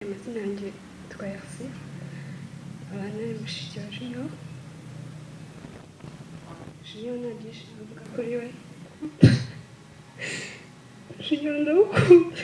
Amazina yanjye yitwa Merci, nkaba nari mushiki wa Junior. Junior nta byinshi navuga kuri we. Junior ndamukunda.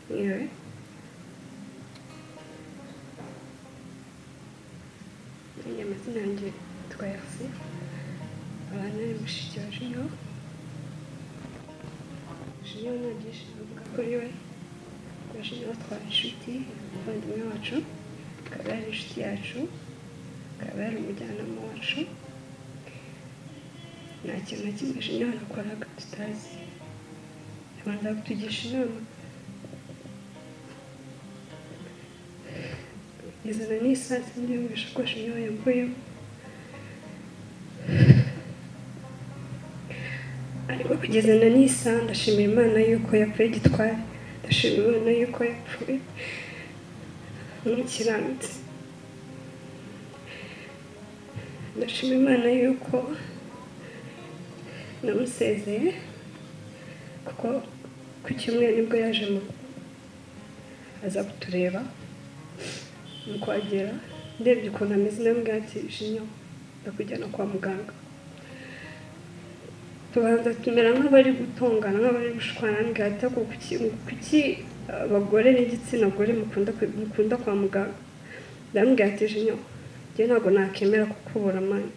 Mwiriwe. Nanjye amazina yanjye yitwa Merci, nkaba nari mushiki wa Junior. Junior nta byinshi navuga kuri we. Junior twari inshuti, umuvandimwe wacu, akaba yari inshuti yacu, akaba yari umujyanama wacu. Nta kintu na kimwe Junior yakoraga tutazi. Abanza kutugisha inama. Kugeza n'iyi saa sindiyumvisha ko Junior yamvuyemo. Ariko kugeza na n'iyi saha ndashimira Imana yuko yapfuye gitwari, ndashimira Imana yuko yapfuye nk'umukiranutsi, ndashima Imana yuko namusezeye, kuko ku cyumweru nibwo yaje mu aza kutureba. Mu kuhagera ndebye ukuntu ameze ndamubwira ati Junior ndakujyana kwa muganga. Tubanza tumera nk'abari gutongana, nk'abari gushwana, ndamubwira ati ariko kuki abagore n'igitsina gore mukunda kwa muganga? Ndamubwira ati Junior njye ntabwo nakemera kukubura mani,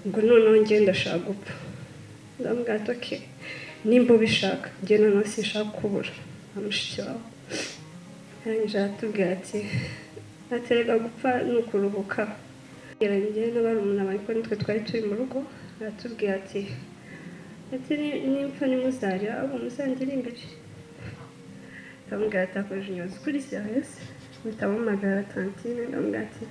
ngo noneho njye ndashaka gupfa. Ndamubwira ati okay, nimba ubishaka njye noneho sinshaka kukubura nka mushiki wawe. Arangije aratubwira ati aterega gupfa ni ukuruhuka. Njye n'abarumuna banjye kuko nitwe twari turi mu rugo, aratubwira ati nimpfa ntimuzarira ahubwo muzangire imbere. Ndamubwira ati ariko Junior uzi ko uri serious? Mpita mpamagara tantine ndamubwira ati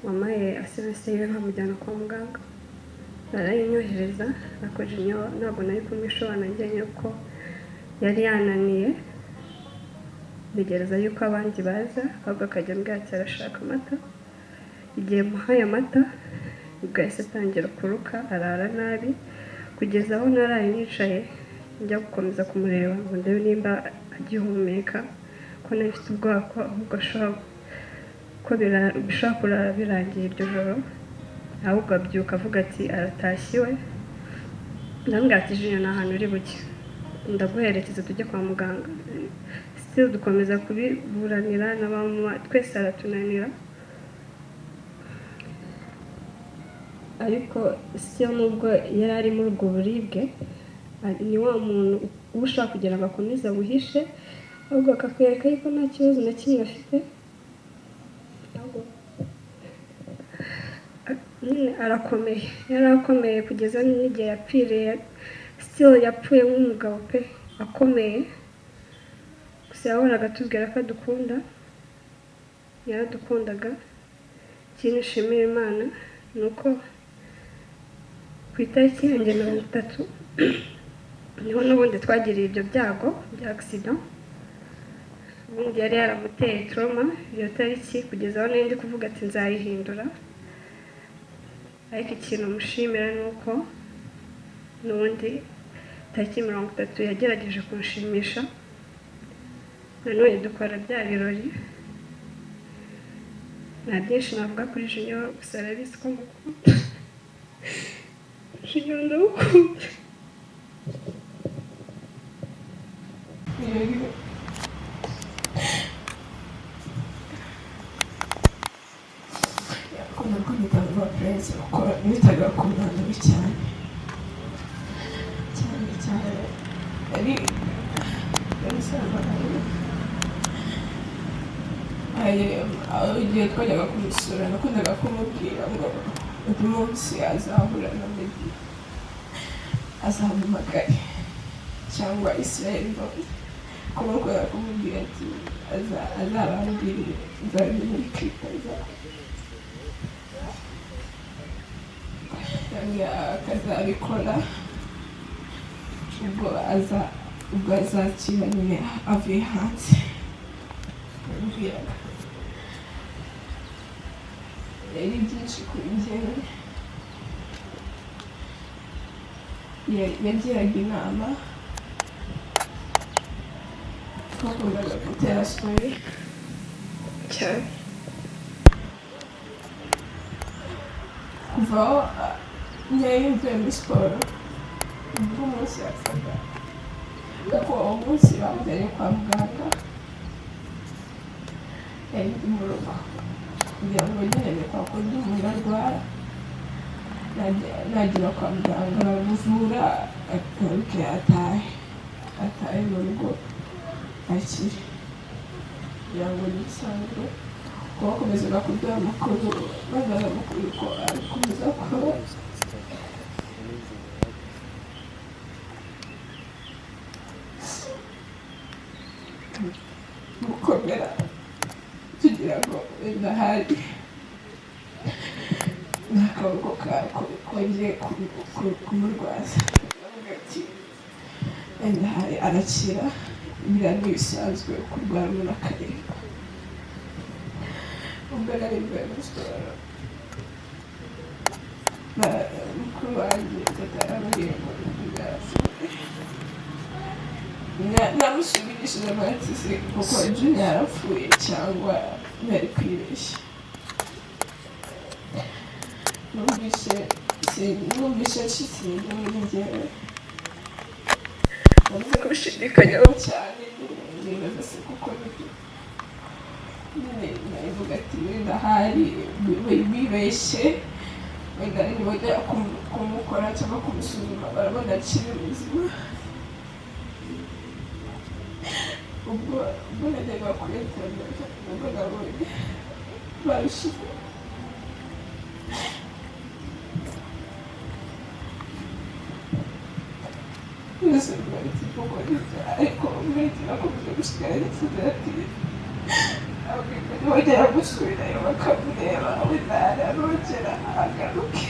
wampaye assurance yiwe nkamujyana kwa muganga. Barayinyohereza, ariko Junior ntabwo nari kumwishobora njyenyine kuko yari yananiye. Ntegereza yuko abandi baza, ahubwo akajya ambwira ati arashaka amata. Igihe muhaye amata nibwo yahise atangira kuruka, arara nabi, kugeza aho naraye nicaye njya gukomeza kumureba ngo ndebe nimba agihumeka, ko nari mfite ubwoba ko ahubwo ashobora ko bishobora kurara birangiye iryo joro, ahubwo abyuka avuga ati aratashye iwe. Ndamubwira ati Junior nta hantu uri bujye, ndaguherekeza tujye kwa muganga. Still dukomeza kubiburanira na ba mama twese aratunanira, ariko still nubwo yari ari muri ubwo buribwe, ni wa muntu uba ushaka kugira ngo akomeze abuhishe, ahubwo akakwereka yuko nta kibazo na kimwe afite, ahubwo nyine arakomeye, yari akomeye kugeza n'igihe yapfiriye. Still yapfuye nk'umugabo pe, akomeye. Gusa yahoraga atubwira ko adukunda, yaradukundaga. Ikindi nshimira Imana ni uko ku itariki yanjye 30 niho n'ubundi twagiriye ibyo byago bya accident. Ubundi yari yaramuteye trauma iyo tariki, kugeza aho nari ndi kuvuga ati nzayihindura. Ariko ikintu mushimira ni uko n'ubundi Tariki 30 yagerageje kunshimisha, nanone dukora bya birori. Nta byinshi navuga kuri Junior, gusa arabizi ko mukunda. Junior, ndamukunda. Yakunda ko nitaga Prince, kuko nitaga ku mwana we cyane cyane cyane. Yari musaza wanjye. Igihe twajyaga kumusura, nakundaga kumubwira ngo undi munsi azahura na Meddy azampamagare, cyangwa Israel Mbonyi, kuko nakundaga kumubwira ati azabambwirire nzajya muri clip akazabikora ubwo azakira nyine avuye hanze. Yambwiraga yari byinshi kuri njyewe. Yagiraga inama, twakundaga gutera story cyane. Kuva aho nari mvuye muri siporo, ubwo umunsi yapfaga, kuko uwo munsi bamujyanye kwa muganga, yari ndi mu rugo kugira ngo nyine ni kwa kundi umuntu arwara, nagera kwa muganga baramuvura, agaruke atahe mu rugo akire, kugira ngo yisanzure. Kuko bakomezaga kuduha amakuru, baduha amakuru ko akomeza kuba. Gukomera tugira ngo wenda hari n'akaboko kongeye kumurwaza. Aravuga ati wenda hari arakira, biriya ntibisanzwe kurwara umuntu akaremba. Ubwo nari mvuye muri siporo, mukuru wanjye tata yarambwiye ngo yarapfuye. Namusubirishije amatisi kuko Junior yarapfuye cyangwa ntari kwibeshya. Numvise ncitse intege muri njyewe, namaze kubishidikanyaho cyane, nibaza se kuko nibyo nyine. Nabivuga ati wenda hari bibeshye, wenda nibongera kumukora cyangwa kumusuzuma barabona akiri muzima. Ubwo najyaga kuri interineti, ubwo nabonye babishyize. Byose biba kuko nibyo, ariko muri iki nakomeje gusigara n'icyizere ati bongera gusubirayo bakamureba, wenda arongera agaruke.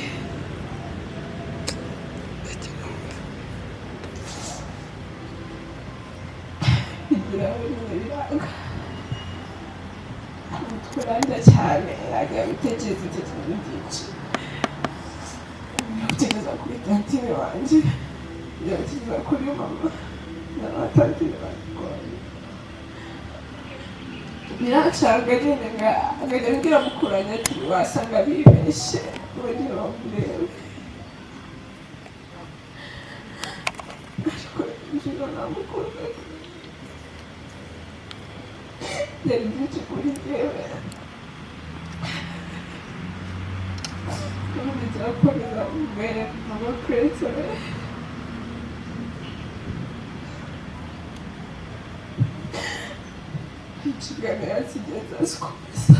Bigira nyine biranga, umutwe urandya cyane, najya gutekereza ibitekerezo byinshi, gutekereza kuri tantine wanjye, njya gutekereza kuri mama n'abatantine banjye. Birancanga nyine, nkajya mbwira mukuranye ati wasanga bibeshye, bongere bamurebe. Ariko Junior namukunda, byari byinshi kuri njyewe. Ubundi turakomeza mbere mama Prince we inshingano yakigenza azikomeza.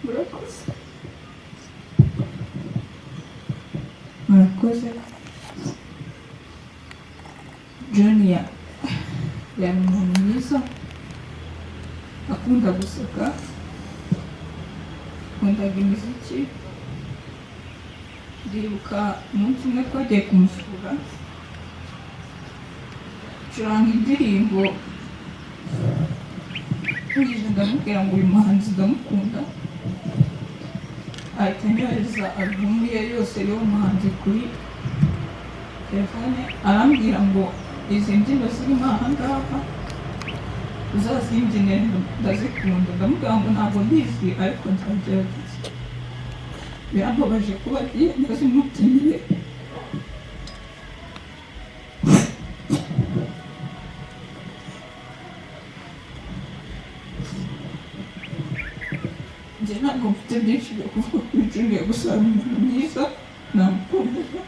Murakoze. Murakoze. Junior yari umuntu mwiza, akunda guseka, akundaga imiziki. Ndibuka umunsi umwe twagiye kumusura, curanga indirimbo, ngije ndamubwira ngo uyu muhanzi ndamukunda, ahita anyohereza alubumu ye yose y'uwo muhanzi kuri Telefone, arambwira ngo izi mbyino zirimo aha ngaha uzazimbyinire, ndazikunda. Ndamubwira ngo ntabwo mbizi, ariko nzagerageza. Birambabaje kuba agiye ntazimubyiniye. Njye ntabwo mfite byinshi byo kuvuga kuri Junior, gusa ari umuntu mwiza, namukundaga.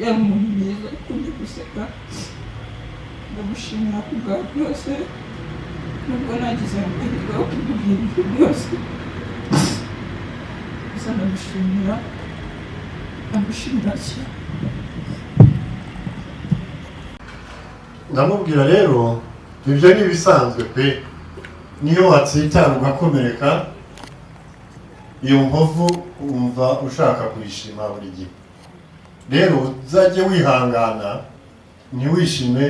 Yari umuntu mwiza ukunda guseka. Ndamushimira ku bwa byose, nubwo nagize amahirwe yo kumubwira ibyo byose. Gusa ndamushimira, ndamushimira cyane. Ndamubwira rero, ibyo ni ibisanzwe pe. Niyo watsitara ugakomereka, iyo nkovu wumva ushaka kuyishima buri gihe. Rero uzajye wihangana, ntiwishime,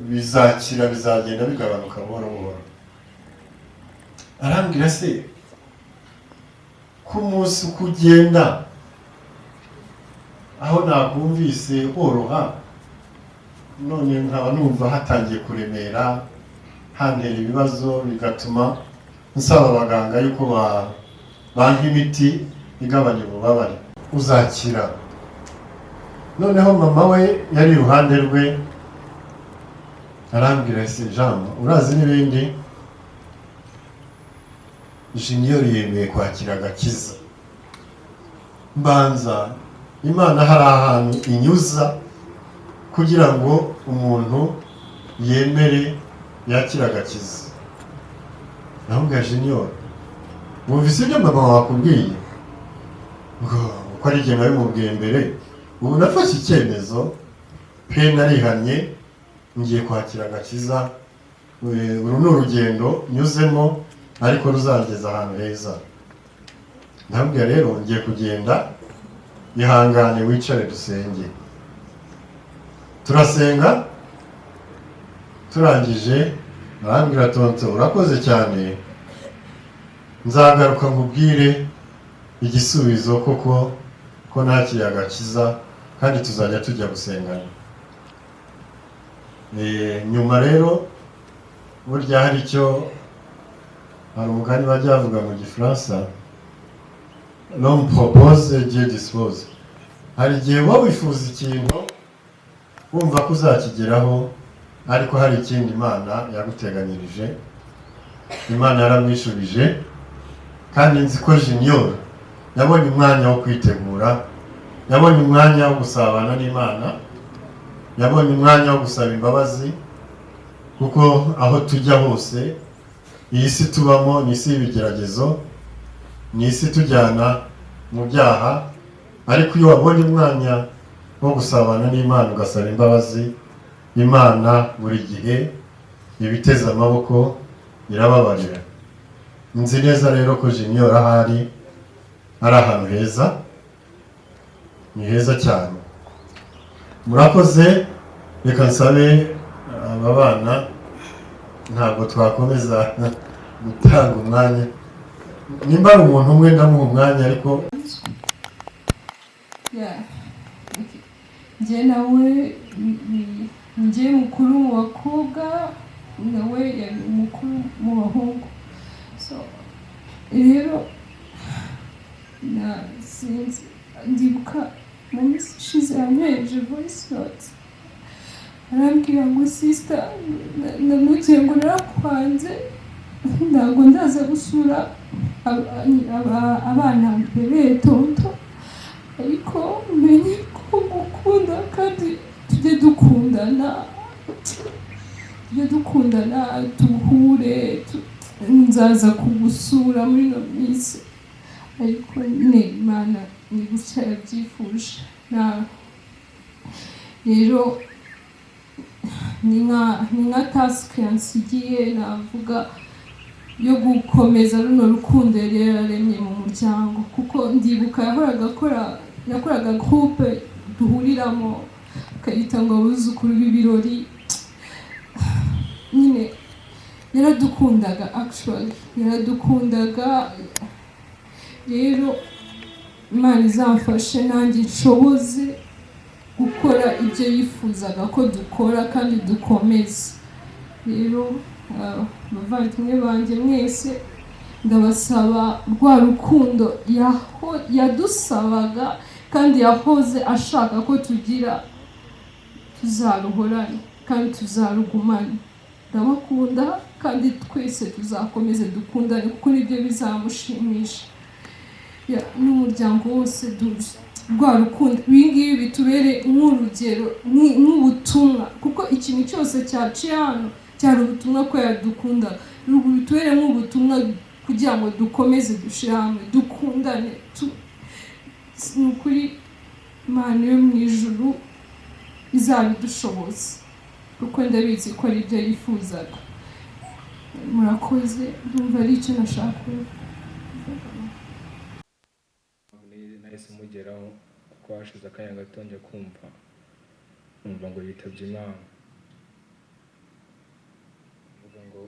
bizakira, bizagenda bigabanuka buhoro buhoro. Arambwira se ko umunsi uko ugenda aho nakumvise horoha, none nkaba numva hatangiye kuremera, hantera ibibazo, bigatuma nsaba abaganga yuko bampa imiti igabanya ububabare. Uzakira. Noneho mama we yari iruhande rwe, arambwira se: "Jean, urazi n'ibindi? Junior yemeye kwakira agakiza." Mbanza Imana hari ahantu inyuza kugira ngo umuntu yemere yakire agakiza. Ndamubwira: "Junior, wumvise ibyo mama wakubwiye?" Ngo uko ari igihe nabimubwiye mbere, ubu nafashe icyemezo pe, narihannye, ngiye kwakira agakiza. Uru ni urugendo nyuzemo, ariko ruzangeza ahantu heza. Ndamubwira rero: "Ngiye kugenda, ihangane wicare dusenge." Turasenga, turangije arambwira: "Tonto, urakoze cyane, nzagaruka nkubwire igisubizo koko ko nakiriye agakiza, kandi tuzajya tujya gusengana." Nyuma rero burya hari icyo, hari umugani bajya bavuga mu Gifaransa: "L'homme propose, Dieu dispose." Hari igihe uba wifuza ikintu, wumva ko uzakigeraho, ariko hari ikindi Imana yaguteganyirije. Imana yaramwishubije, kandi nzi ko Junior yabonye umwanya wo kwitegura, yabonye umwanya wo gusabana n'Imana, yabonye umwanya wo gusaba imbabazi, kuko aho tujya hose, iyi si tubamo ni isi y'ibigeragezo, ni isi tujyana mu byaha. Ariko iyo wabonye umwanya wo gusabana n'Imana, ugasaba imbabazi, Imana buri gihe ibiteze amaboko, irababarira. Nzi neza rero ko Junior ahari ari ahantu heza, ni heza cyane. Murakoze. Reka nsabe aba bana, ntabwo twakomeza gutanga umwanya. Nimba ari umuntu umwe, ndamuha umwanya, ariko Yeah. Okay. Njye nawe njye mukuru mu bakobwa, nawe yari umukuru mu bahungu. So rero na sinzi, ndibuka mu minsi ishize yanyohereje voice note, arambwira ngo: "Sister, namubwiye ngo narakwanze, ntabwo ndaza gusura abana mbereye tonto, ariko umenye ko ngukunda kandi tujye dukundana, duhure, nzaza kugusura muri ino minsi." Ariko nyine Imana ni gutya yabyifuje. Na rero ni nka task yansigiye, navuga, yo gukomeza runo rukundo yari yararemye mu muryango, kuko ndibuka yahoraga akora, yakoraga groupe duhuriramo, akayita ngo "Abuzukuru b'ibirori". Nyine yaradukundaga, actually yaradukundaga. Rero Imana izamfashe nanjye nshoboze gukora ibyo yifuzaga ko dukora kandi dukomeze. Rero abavandimwe banjye mwese, ndabasaba rwa rukundo yadusabaga kandi yahoze ashaka ko tugira, tuzaruhorane kandi tuzarugumane. Ndabakunda kandi twese tuzakomeze dukundane, kuko nibyo bizamushimisha. N'umuryango wose, rwa rukundo, ibi ngibi bitubere nk'urugero, nk'ubutumwa, kuko ikintu cyose cyaciye hano cyari ubutumwa ko yadukunda. Bitubere nk'ubutumwa kugira ngo dukomeze dushyire hamwe, dukundane. Ni ukuri Imana yo mu ijuru izabidushoboza, kuko ndabizi ko ari byo yifuzaga. Murakoze, ndumva ari icyo nashaka kuvuga. Nahise mugeraho kuko hashize akanya gato njya kumva numva ngo yitabye Imana. Mvuga ngo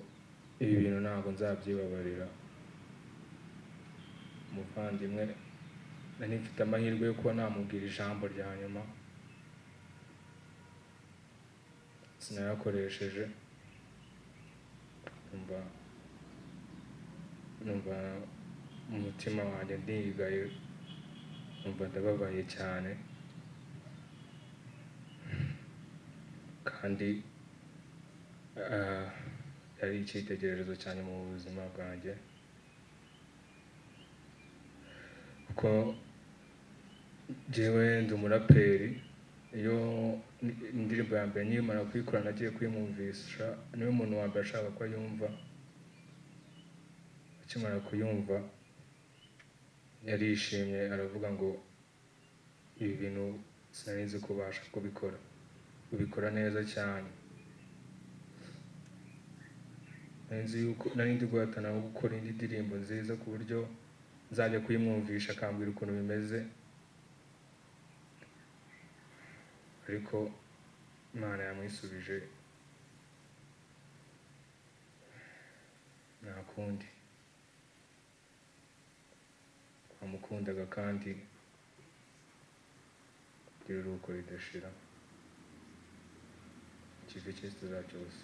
ibi bintu ntabwo nzabyibabarira. Umuvandimwe nari mfite amahirwe yo kuba namubwira ijambo rya nyuma, sinayakoresheje. Numva umutima wanjye ndigaye, numva ndababaye cyane, kandi yari icyitegererezo cyane mu buzima bwanjye, kuko njyewe ndi umuraperi. Iyo indirimbo ya mbere nkimara kuyikora nagiye kuyimwumvisha, niwe muntu wa mbere ashaka ko ayumva. Akimara kuyumva yarishimye, aravuga ngo ibi bintu sinari nzi ko ubasha kubikora, ubikora neza cyane. Nari nzi yuko nari ndi guhatana no gukora indi ndirimbo nziza ku buryo nzajya kuyimwumvisha akambwira ukuntu bimeze, ariko Imana yamwisubije, nta kundi. Twamukundaga kandi iruhuko ridashira, ikivi cye tuzacyose.